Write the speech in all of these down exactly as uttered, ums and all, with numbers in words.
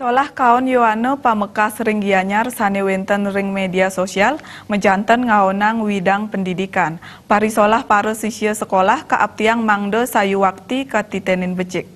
Solah kaon Yohane pamekas ring Gianyar sane wenten ring media sosial, majanten ngaonang widang pendidikan. Parisolah para sisia sekolah kaaptiang mangda sayuwakti katitenin becik.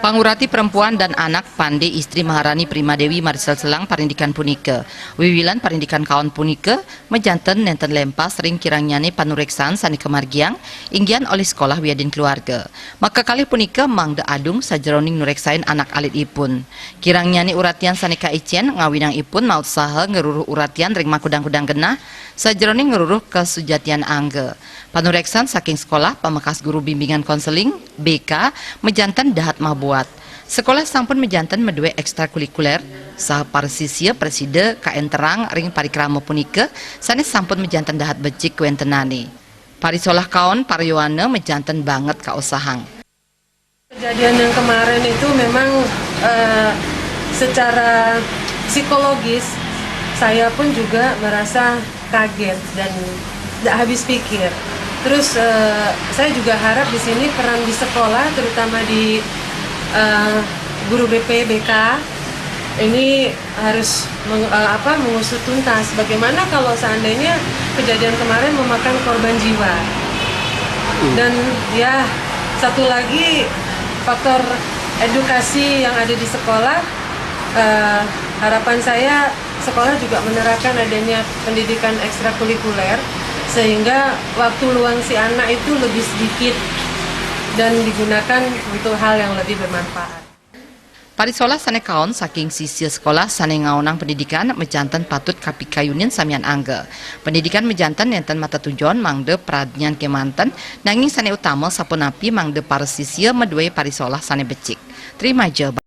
Pangurati Perempuan dan Anak Pande Istri Maharani Prima Dewi Marisel Selang parindikan punika. Wiwilan parindikan kaon punika majanten nenten lempas ring kirangnyane panureksan sane kamargiang inggian olih sekolah wiadin keluarga. Makakalih punika mangda adung sajeroning nureksain anak alitipun. Kirangnyane uratian sane kaicen ngawinang ipun mautsaha ngruruh uratian ring makudang-kudang genah sajeroning ngruruh kasujatian angga. Panureksan saking sekolah pamekas guru bimbingan konseling, B K, majanten dahat mabuat. Sekolah sampun majanten madue ekstrakurikuler, saha para sisia prasida kaenterang ring parikrama punika sane sampun majanten dahat becik kawentenane. Parisolah kaon para Yohane majanten banget kaosahang. Kejadian yang kemarin itu memang eh, secara psikologis saya pun juga merasa kaget dan tidak habis pikir. Terus eh, saya juga harap di sini peran di sekolah, terutama di eh, guru B P, B K, ini harus meng- eh, apa mengusut tuntas. Bagaimana kalau seandainya kejadian kemarin memakan korban jiwa? Dan ya, satu lagi, faktor edukasi yang ada di sekolah, eh, harapan saya sekolah juga menerapkan adanya pendidikan ekstrakurikuler sehingga waktu luang si anak itu lebih sedikit dan digunakan untuk hal yang lebih bermanfaat. Parisolah sane kaon saking sisia sekolah sane ngaonang pendidikan majanten patut kapikayunin samian angga. Pendidikan majanten nenten mata tujon mangda pradnyan kemanten, nanging sane utama sapunapi mangda para sisia madue parisolah sane becik. Trimaja